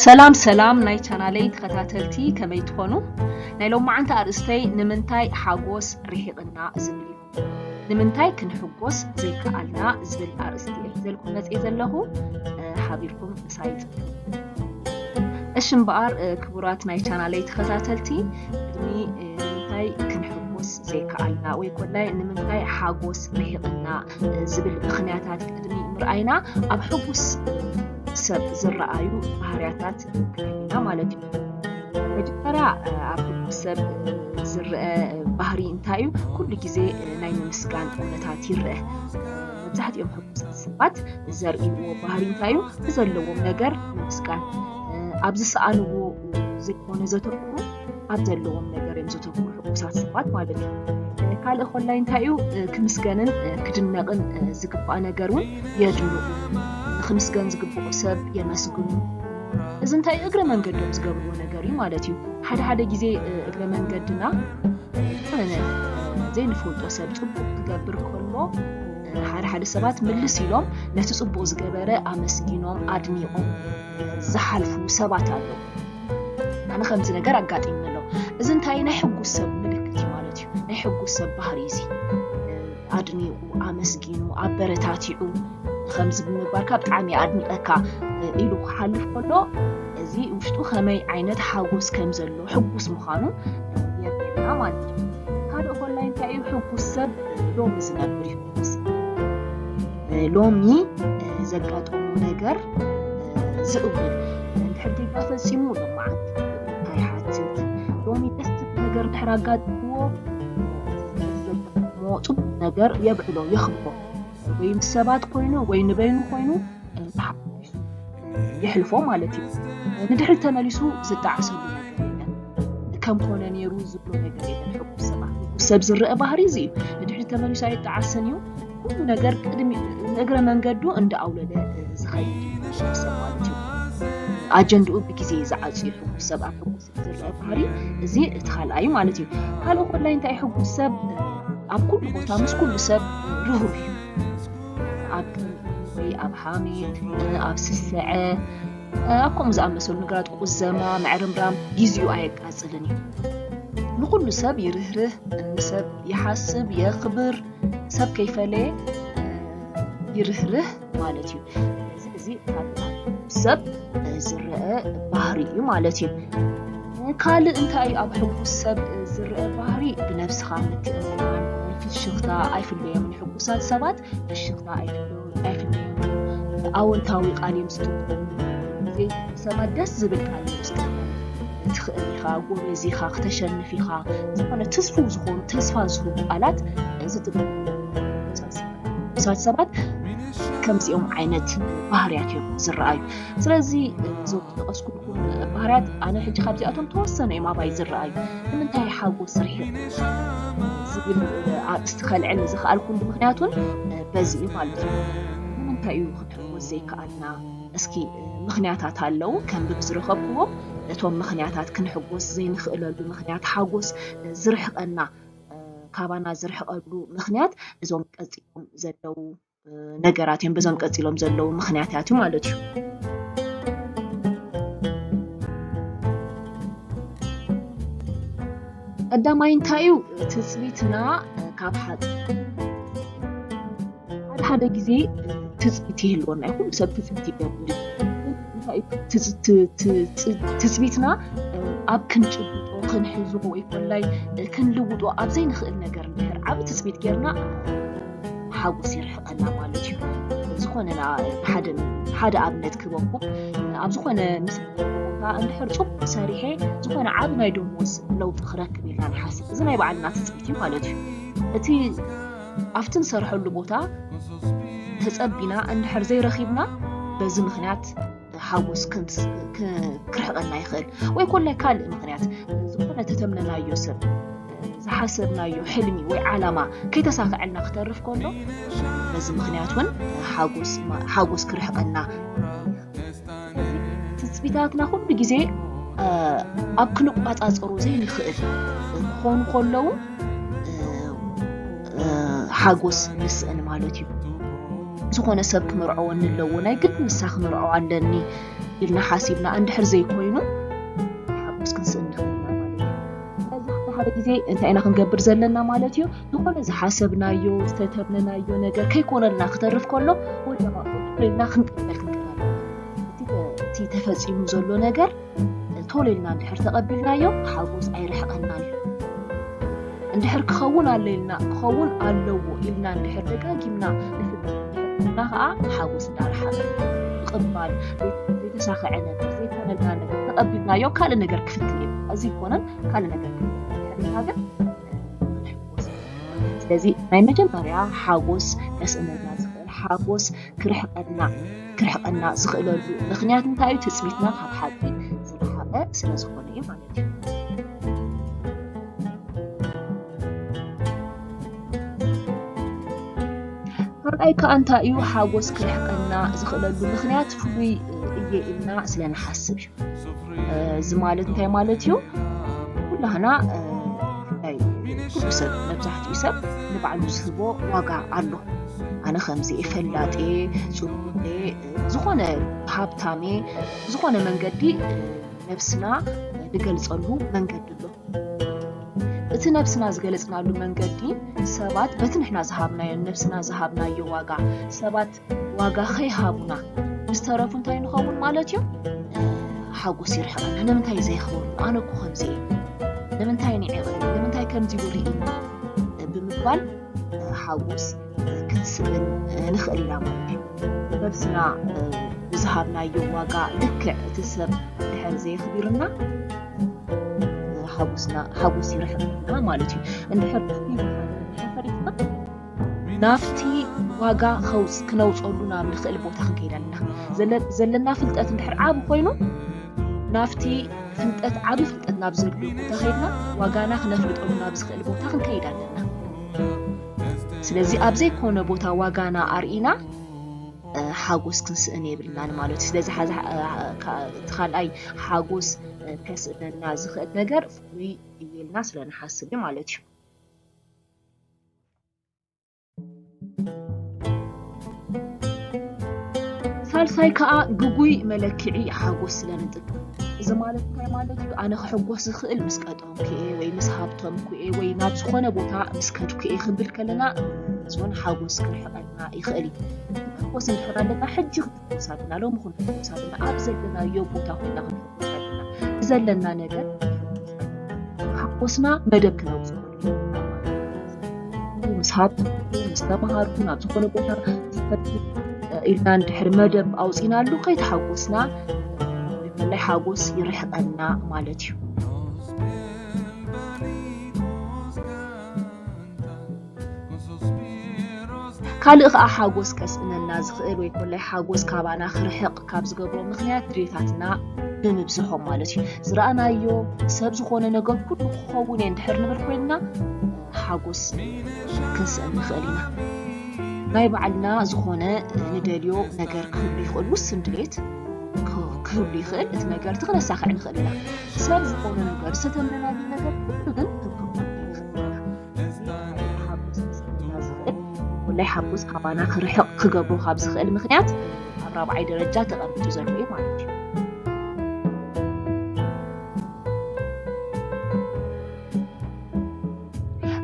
ሰላም ሰላም ናይ ቻናለይ ተኸታተልቲ፣ ከመይ ትኾኑ? ናይ ሎማዓንቲ ኣርእስተይ ንምንታይ ሓጎስ ርሒቕና ዝብል እዩ። ንምንታይ ክንሕጎስ ዘይከኣልና ዝብል ኣርእስቲ እየ ሒዘልኩም መፅየ ዘለኹ። ሓቢርኩም ምሳይ ይፅበ። እሺ እምበኣር ክቡራት ናይ ቻናለይ ተኸታተልቲ፣ ቅድሚ ንምንታይ ክንሕጎስ ዘይከኣልና ወይ ኮላይ ንምንታይ ሓጎስ ርሒቕና ዝብል ምኽንያታት ቅድሚ ምርኣይና፣ ኣብ ሕጉስ ሰብ ዝረኣዩ ባህርያታት ክንርኢ ኢና ማለት እዩ። መጀመርያ ኣብ ሕጉስ ሰብ ዝረአ ባህሪ እንታይ እዩ? ኩሉ ግዜ ናይ ምምስጋን ኩነታት ይረአ። መብዛሕትኦም ሕጉሳት ሰባት ዘርእይዎ ባህሪ እንታይ እዩ? ብዘለዎም ነገር ምምስጋን። ኣብ ዝሰኣንዎ ዘይኮነ ዘተኩሩ፣ ኣብ ዘለዎም ነገር እዮም ዘተኩሩ ሕጉሳት ሰባት ማለት እዩ። ካልእ ኮላይ እንታይ እዩ? ክምስገንን ክድነቕን ዝግባእ ነገር እውን የድንቑ። ንክምስገን ዝግብኦ ሰብ የመስግኑ። እዚ እንታይ እግረ መንገዶም ዝገብርዎ ነገር እዩ ማለት እዩ። ሓደ ሓደ ግዜ እግረ መንገድና ዝኾነ ዘይንፈልጦ ሰብ ፅቡቕ ክገብር ከሎ፣ ሓደ ሓደ ሰባት ምልስ ኢሎም ነቲ ፅቡቕ ዝገበረ ኣመስጊኖም ኣድኒቖም ዝሓልፉ ሰባት ኣለዉ። ኣነ ከምዚ ነገር ኣጋጢሙኒ ኣሎ። እዚ እንታይ ናይ ሕጉስ ሰብ ምልክት እዩ ማለት እዩ። ናይ ሕጉስ ሰብ ባህሪ እዚ ኣድኒቑ፣ ኣመስጊኑ፣ ኣበረታቲዑ፣ ከምዚ ብምግባርካ ብጣዕሚ ኣድኒቐካ ኢሉ ክሓልፍ ከሎ፣ እዚ ውሽጡ ከመይ ዓይነት ሓጎስ ከም ዘሎ፣ ሕጉስ ምዃኑ የርእየና ማለት እዩ። ካልእ ኮላይ እንታይ እዩ? ሕጉስ ሰብ ሎሚ ዝነብር እዩ። ሎሚ ዘጋጠሙ ነገር ዝእውል፣ እንድሕር ጌጋ ፈጺሙ ሎማዓንቲ እንታይ ይሓትት፣ ሎሚ ደስ ዝብል ነገር እንድሕር ኣጋጥምዎ፣ ዘጋጥሞ ጽቡቕ ነገር የብዕሎ፣ የኽብሮ። ወይ ምስ ሰባት ኮይኑ ወይ ንበይኑ ኮይኑ ተሓጒሱ የሕልፎ ማለት እዩ። ንድሕሪት ተመሊሱ ዝጣዓሰሉ ነገር የለን። ከም ኮነ ነይሩ ዝብሎ ነገር የለን። ሕጉስ ሰባት፣ ሕጉስ ሰብ ዝረአ ባህሪ እዚ እዩ። ንድሕሪት ተመሊሱ ኣይጣዓስን እዩ። ኩሉ ነገር ቅድሚ፣ ንእግረ መንገዱ እንዳኣውለለ ዝኸይድ እዩ ሕጉስ ሰብ ማለት እዩ። ኣጀንድኡ ብግዜ እዩ ዝዓጽዩ። ሕጉስ ሰብ ኣብ ሕጉስ ዝረአ ባህሪ እዚ እቲ ካልኣይ ማለት እዩ። ካልእ ኮላይ እንታይ? ሕጉስ ሰብ ኣብ ኩሉ ቦታ ምስ ኩሉ ሰብ ርሁር እዩ። ኣብ ቅንኢ ወይ ኣብ ሓሜት፣ ኣብ ስስዐ፣ ኣብ ከምኡ ዝኣመሰሉ ነገራት፣ ቁዘማ፣ ምዕርምራም፣ ግዜኡ ኣየቃጽልን እዩ። ንኹሉ ሰብ ይርህርህ፣ ንሰብ ይሓስብ፣ የኽብር፣ ሰብ ከይፈለየ ይርህርህ ማለት እዩ። እዚ፣ እዚ ካብ ሰብ ዝረአ ባህሪ እዩ ማለት እዩ። ካልእ እንታይ እዩ ኣብ ሕጉስ ሰብ ዝረአ ባህሪ? ብነብስኻ ምትእምማን፣ ፍሽኽታ ኣይፍለዮምን። ሕጉሳት ሰባት ፍሽኽታ ኣይፍለዮምን፣ ኣይፍለዮምን። ኣወንታዊ ቃል እዮም ዝጥቀሙ። እዚ ሰባት ደስ ዝብል ቃል እዮም ዝጥቀሙ። ትኽእል ኢኻ፣ ጎበዝ ኢኻ፣ ክተሸንፍ ኢኻ፣ ዝኾነ ትስፉው ዝኾኑ፣ ተስፋ ዝህቡ ቃላት ዝጥቀሙ። ሕጉሳት ሰባት ከምዚኦም ዓይነት ባህርያት እዮም ዝረኣዩ። ስለዚ እዞም ዝጠቐስኩልኩም ባህርያት፣ ኣነ ሕጂ ካብዚኣቶም ተወሰነ እዮም ኣባይ ዝረኣዩ። ንምንታይ ሓጎስ ርሒቕ ዝብል ኣርእስቲ ከልዕል ዝኸኣልኩሉ ምኽንያት እውን በዚ እዩ ማለት እዩ። ንምንታይ እዩ ክንሕጎስ ዘይከኣልና? እስኪ ምኽንያታት ኣለዉ፣ ከንብብ ዝረኸብኩዎም። እቶም ምኽንያታት፣ ክንሕጎስ ዘይንኽእለሉ ምኽንያት፣ ሓጎስ ዝርሕቐና፣ ካባና ዝርሕቐሉ ምኽንያት፣ እዞም ቀጺሎም ዘለዉ ነገራት እዮም። በዞም ቀጺሎም ዘለዉ ምኽንያታት እዩ ማለት እዩ። ቀዳማይ እንታይ እዩ? ትጽቢትና ካብ ሓቂ። ሓደ ሓደ ግዜ ትጽቢት ይህልወና እዩ። ኩሉ ሰብ ትጽቢት ይገብር እዩ። እንታይ እዩ? ትጽ-፣ ት-፣ ት-፣ ት-፣ ትጽቢትና ኣብ ክንጭብጦ፣ ክንሕዞ ወይ ኮላይ ክንልውጦ ኣብ ዘይንኽእል ነገር እንድሕር ዓቢ ትጽቢት ጌርና፣ ሓጎስ ይርሕቐና ማለት እዩ። ዝኾነ ና-፣ ሓደ፣ ሓደ ኣብነት ክበኩም፣ ኣብ ዝኾነ ምስ ቦታ እንድሕር ጽቡቕ ሰሪሐ፣ ዝኾነ ዓቢ ናይ ደሞዝ ለውጢ ክረክብ ኢልና ንሓስብ። እዚ ናይ ባዕልና ትጽቢት እዩ ማለት እዩ። እቲ ኣብቲ ንሰርሐሉ ቦታ ተጸቢና እንድሕር ዘይረኺብና፣ በዚ ምኽንያት ሓጎስ ክንስ-፣ ክ-፣ ክርሕቐና ይኽእል። ወይ ኮላይ ካልእ ምኽንያት፣ ዝኾነ ተተምነናዮ ሰብ፣ ዝሓሰብናዮ ሕልሚ ወይ ዓላማ ከይተሳክዐልና ክተርፍ ከሎ፣ በዚ ምኽንያት እውን ሓጎስ፣ ሓጎስ ክርሕቐና። ትጽቢታትና ኩሉ ግዜ፣ እ፣ ኣብ ክንቋጻጸሮ ዘይንኽእል ክኾኑ ከለዉ፣ እ፣ እ፣ ሓጎስ ንስእን ማለት እዩ። ዝኾነ ሰብ ክምርዐወኒ ኣለዎ፣ ናይ ግድ ንሳ ክምርዐዋ ኣለኒ፣ ኢልና ሓሲብና እንድሕር ዘይኮይኑ ሓጎስ ክንስእን ንኽእል ኢና ማለት እዩ። ስለዚ ሓደ ሓደ ግዜ እንታይ ኢና ክንገብር ዘለና ማለት እዩ? ዝኾነ ዝሓሰብናዮ፣ ዝተተምነናዮ ነገር ከይኮነልና ክተርፍ ከሎ ወዲቕና ክንቅበል ክንክእል ኣለና። እቲ ተ-፣ እቲ ተፈጺሙ ዘሎ ነገር ቶሎ ኢልና እንድሕር ተቐቢልናዮ ሓጎስ ኣይርሕቐናን እዩ። እንድሕር ክኸውን ኣሎ ኢልና፣ ክኸውን ኣለዎ ኢልና እንድሕር ደጋጊምና ንፍትን እንድሕር ኮንና ኸዓ ሓጎስ እንዳረሓቐ ምቕባል፣ ዘይተሳኸዐ ነገር፣ ዘይኮነልና ነገር ተቐቢልናዮ ካልእ ነገር ክፍትን እዩ። እዚ ኣይኮነን ካልእ ነገር ክፍትን እዩ። እንድሕር ኢልና ግን ስለዚ ናይ መጀመርያ ሓጎስ ከስእነና ዝኽእል፣ ሓጎስ ክርሕቀና፣ ክርሕቀና ዝኽእለሉ ምኽንያት እንታይ እዩ? ትጽቢትና ካብ ሓቂ ዝረሓቐ ስለ ዝኾነ እዩ ማለት እዩ። ካልኣይ ከኣ እንታይ እዩ? ሓጎስ ክርሕቀና ዝኽእለሉ ምኽንያት ፍሉይ እየ ኢልና ስለ ንሓስብ እዩ። እ፣ እዚ ማለት እንታይ ማለት እዩ? ኩላህና፣ እ፣ ብፍላይ ኩሉ ሰብ፣ መብዛሕትኡ ሰብ ንባዕሉ ዝህቦ ዋጋ ኣሎ። ኣነ ከምዚ እየ፣ ፈላጥ እየ፣ ጽቡቕ እየ፣ እ፣ ዝኾነ ሃብታም እየ፣ ብዝኾነ መንገዲ፣ እ፣ ነብስና ንገልጸሉ መንገዲ ኣሎ። እቲ ነብስና ዝገለጽናሉ መንገዲ ሰባት በቲ ንሕና ዝሃብናዮ፣ ነብስና ዝሃብናዮ ዋጋ፣ ሰባት ዋጋ ከይሃቡና ምስ ተረፉ እንታይ ንኸውን ማለት እዩ? ሓጎስ ይርሕቐና። ንምንታይ ዘየኽብሩኒ? ኣነ እኮ ከምዚ እየ። ንምንታይ ንዒቐኒ? ንምንታይ ከምዚ ይብሉ? ብምባል ሓጎስ ክንስእን ንኽእል ኢና ማለት እዩ። ነብስና ብዝሃብናዮ ዋጋ ልክዕ እቲ ሰብ እንድሕር ዘየኽቢርና፣ ሓጎስና፣ ሓጎስ ይርሕቐና ማለት እዩ። እንድሕር ተኽቢርና፣ እንድሕር ፈሪሕና፣ ናብቲ ዋጋ ከውጽ-፣ ክነውጸሉ ናብ ንኽእል ቦታ ክንከይድ ኣለና። ዘለ-፣ ዘለና ፍልጠት እንድሕር ዓቢ ኮይኑ፣ ናብቲ ፍልጠት፣ ዓቢ ፍልጠት ናብ ዘለዎ ቦታ ከይድና፣ ዋጋና ክነፍልጠሉ ናብ ዝኽእል ቦታ ክንከይድ ኣለና። ስለዚ ኣብ ዘይኮነ ቦታ ዋጋና ኣርኢና፣ እ፣ ሓጎስ ክንስእን የብልናን ማለት እዩ። ስለዚ ሓዚ፣ እ፣ ካ-፣ እቲ ካልኣይ ሓጎስ፣ እ፣ ከስእነና ዝኽእል ነገር ፍሉይ እዩ ኢልና ስለ ንሓስብ እዩ ማለት እዩ። ሳልሳይ ከኣ ግጉይ መለክዒ ሓጎስ ስለ ንጥቀም። እዚ ማለት እንታይ ማለት እዩ? ኣነ ክሕጎስ ዝኽእል ምስ ቀጠንኩ እየ ወይ ምስ ሃብተምኩ እየ ወይ ናብ ዝኾነ ቦታ ምስ ከድኩ እየ ክንብል ከለና፣ ዝኾነ ሓጎስ ክርሕቀና ይኽእል እዩ። ክንሕጎስ እንድሕር ኣለና፣ ሕጂ ክንሕጎስ ኣለና፣ ሎሚ ክንሕጎስ ኣለና፣ ኣብ ዘለናዮ ቦታ ኮይና ክንሕጎስ ኣለና። ብዘለና ነገር ሓጎስና መደብ ክነውጽእ ምስ ሃብቲ፣ ምስ ተምሃርኩ፣ ናብ ዝኾነ ቦታ ዝኸድ ኢልና እንድሕር መደብ ኣውጺናሉ ከይተሓጎስና፣ ብፍላይ ሓጎስ ይርሕቀና ማለት እዩ። ካልእ ከኣ ሓጎስ ከስእነና ዝኽእል ወይ ኮላይ ሓጎስ ካባና ክርሕቕ ካብ ዝገብሮ ምኽንያት ድሌታትና ብምብዝሖም ማለት እዩ። ዝረኣናዮ ሰብ ዝኾነ ነገር ኩሉ ክኸውን እየ እንድሕር ንብል ኮይንና፣ ሓጎስ ክንስእን ንኽእል ኢና። ናይ ባዕልና ዝኾነ ንደልዮ ነገር ክህሉ ይኽእል፣ ውስን ድሌት ክህ-፣ ክህሉ ይኽእል። እቲ ነገር እቲ ክነሳኽዕ ንኽእል ኢና። ሰብ ዝኾነ ነገር፣ ዝተተመናሉ ነገር ኩሉ ግን ክንክውን ኣይንኽእል ኢና። እዚ ሓጎስ ክስእነና ዝኽእል፣ ወላይ ሓጎስ ካባና ክርሕቕ ክገብሮ ካብ ዝኽእል ምኽንያት ኣብ ራብዓይ ደረጃ ተቐሚጡ ዘሎ እዩ ማለት እዩ።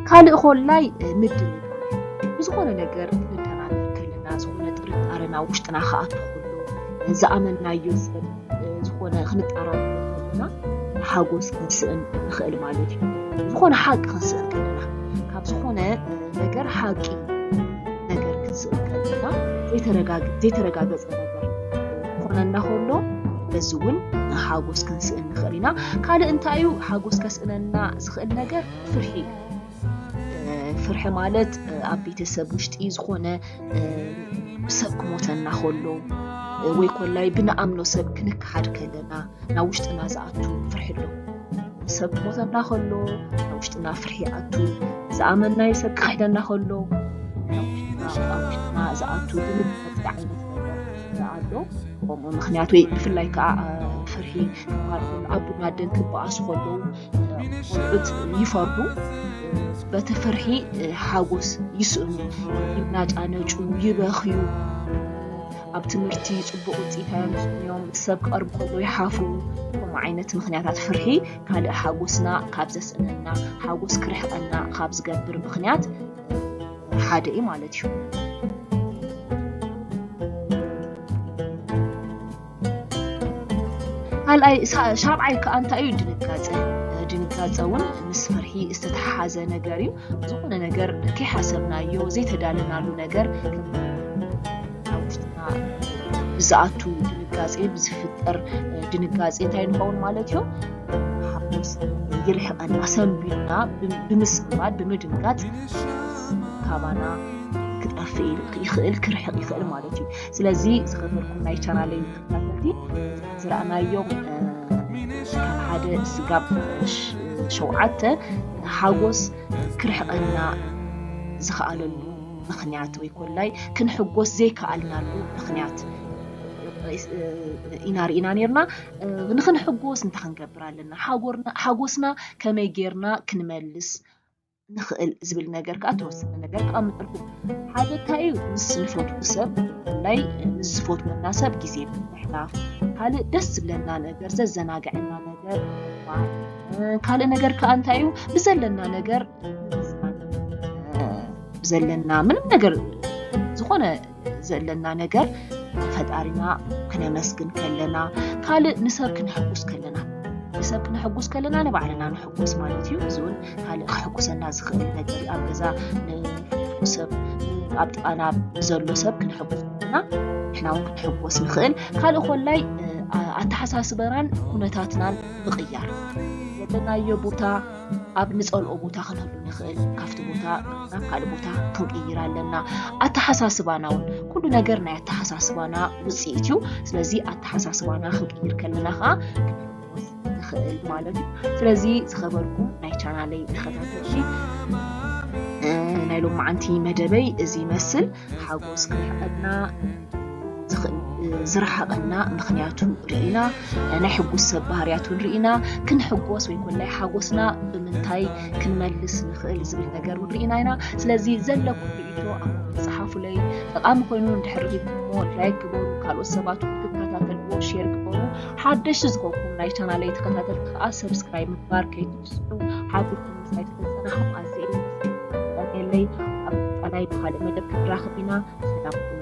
ካልእ ኮላይ፣ እ፣ ምድንጋር። ብዝኾነ ነገር ክንደናገር ከለና፣ ዝኾነ ጥርጣረ ናብ ውሽጥና ክኣቱ ከሎ፣ ዝኣመንናዮ ሰብ፣ እ፣ ዝኾነ ክንጠራጠር ከለና፣ ሓጎስ ክንስእን ንኽእል ማለት እዩ። ዝኾነ ሓቂ ክንስእን ከለና፣ ካብ ዝኾነ ነገር ሓቂ ነገር ክንስእን ከለና፣ ዘይተረጋግ-፣ ዘይተረጋገጸ ነገር ክኾነና ከሎ፣ በዚ እውን ሓጎስ ክንስእን ንኽእል ኢና። ካልእ እንታይ እዩ ሓጎስ ከስእነና ዝኽእል ነገር? ፍርሒ እዩ። እ፣ ፍርሒ ማለት፣ እ፣ ኣብ ቤተሰብ ውሽጢ ዝኾነ፣ እ፣ ሰብ ክሞተና ከሎ፣ እ፣ ወይ ኮላይ ብንኣምኖ ሰብ ክንከሓድ ከለና፣ ናብ ውሽጥና ዝኣቱ ፍርሒ ኣሎ። ሰብ ክሞተና ከሎ፣ ናብ ውሽጥና ፍርሒ ይኣቱ። ዝኣመንናዮ ሰብ ክኽሕደና ከሎ፣ ናብ ውሽጥና፣ ኣብ ውሽጥና ዝኣቱ ድንጋጸ ዓይነት ነገር ኣሎ። ከምኡ ምኽንያት ወይ ብፍላይ ከኣ፣ እ፣ ፍርሒ ክበሃል ከሎ፣ ኣቦን ኣደን ክበኣሱ ከለዉ፣ እ፣ ቆልዑት ይፈርሑ። በቲ ፍርሒ፣ እ፣ ሓጎስ ይስእኑ፣ ይናጫነጩ፣ ይበኽዩ። ኣብ ትምህርቲ ጽቡቕ ውጽኢት ኣየምጽኡን እዮም፣ ምስ ሰብ ክቐርብ ከሎ ይሓፍሩ። ከምኡ ዓይነት ምኽንያታት ፍርሒ ካልእ ሓጎስና ካብ ዘስእነና፣ ሓጎስ ክርሕቐና ካብ ዝገብር ምኽንያት ሓደ እዩ ማለት እዩ። ካልኣይ፣ ሳ-፣ ሻብዓይ ከኣ እንታይ እዩ? ድንጋጸ። ድንጋጸ እውን ምስ ፍርሒ ዝተተሓሓዘ ነገር እዩ። ዝኾነ ነገር ከይሓሰብናዮ ዘይተዳለናሉ ነገር ኣብ ውሽጥና ብዝኣቱ ድንጋጼ፣ ብዝፍጠር ድንጋጼ እንታይ ንኸውን ማለት እዩ? ሓጎስ ይርሕቐና፣ ሰንቢድና ብ-፣ ብምስንባድ፣ ብምድንጋጽ ካባና ክጠፍእ ይኽእል፣ ክርሕቕ ይኽእል ማለት እዩ። ስለዚ ዝኸበርኩም ናይ ቻናለይ ተኸታተልቲ፣ ዝረኣናዮም፣ እ፣ ካብ ሓደ ስጋብ ሽ-፣ ሸውዓተ ሓጎስ ክርሕቐና ዝኸኣለሉ ምኽንያት ወይ ኮላይ ክንሕጎስ ዘይከኣልናሉ ምኽንያት ኢና ርኢና ነርና። ንኽንሕጎስ እንታይ ክንገብር ኣለና? ሓጎርና-፣ ሓጎስና ከመይ ጌርና ክንመልስ ንኽእል ዝብል ነገር ከኣ ተወሰነ ነገር ከቐምጠልኩም። ሓደ እንታይ እዩ? ምስ ንፈትዎ ሰብ፣ ብፍላይ ምስ ዝፈትወና ሰብ ግዜ ምሕላፍ። ካልእ ደስ ዝብለና ነገር፣ ዘዘናግዐና ነገር ምግባር። ካልእ ነገር ከኣ እንታይ እዩ? ብዘለና ነገር ምዝናን። ብዘለና ምንም ነገር፣ ዝኾነ ዘለና ነገር ፈጣሪና ክነመስግን ከለና፣ ካልእ ንሰብ ክነሕጉስ ከለና፣ ንሰብ ክነሕጉስ ከለና ንባዕልና ንሕጎስ ማለት እዩ። እዚ እውን ካልእ ከሕጉሰና ዝኽእል ነገር እዩ። ኣብ ገዛ ንፈትዎ ሰብ፣ ኣብ ጥቓና ዘሎ ሰብ ክነሕጉስ ከለና ንሕና እውን ክንሕጎስ ንኽእል። ካልእ ኮላይ፣ እ፣ ኣተሓሳስበናን ኩነታትናን ምቕያር። ዘለናዮ ቦታ ኣብ ንጸልኦ ቦታ ክንህሉ ንኽእል። ካብቲ ቦታ ናብ ካልእ ቦታ ክንቅይር ኣለና። ኣተሓሳስባና እውን፣ ኩሉ ነገር ናይ ኣተሓሳስባና ውጽኢት እዩ። ስለዚ ኣተሓሳስባና ክንቅይር ከለና ከኣ ክንሕጎስ ንኽእል ማለት እዩ። ስለዚ ዝኸበርኩም ናይ ቻናለይ ተኸታተልቲ፣ እ፣ ናይ ሎማዓንቲ መደበይ እዚ ይመስል። ሓጎስ ክርሕቐና ዝኽእል፣ ዝረሓቐና ምኽንያቱ ርኢና፣ ናይ ሕጉስ ሰብ ባህርያቱ ርኢና፣ ክንሕጎስ ወይ ኮላይ ሓጎስና ብምንታይ ክንመልስ ንኽእል ዝብል ነገር እውን ርኢና ኢና። ስለዚ ዘለኩም ርእይቶ ኣብ ኮመንት ጸሓፉለይ። ጠቓሚ ኮይኑ እንድሕር ረኺብኩሞ ላይክ ግበሩ፣ ካልኦት ሰባት እውን ክከታተልዎ ሼር ግበሩ። ሓደሽቲ ዝኾንኩም ናይ ቻናለይ ተኸታተልቲ ከኣ ሰብስክራይብ ምግባር ከይትርስዑ። ሓቢርኩም ምሳይ ተተጸናሕኩም ኣዝየ እየ የመስግን። የለይ ኣብ ቀጣይ ብኻልእ መደብ ክንራኸብ ኢና። ሰላም ኩኑ።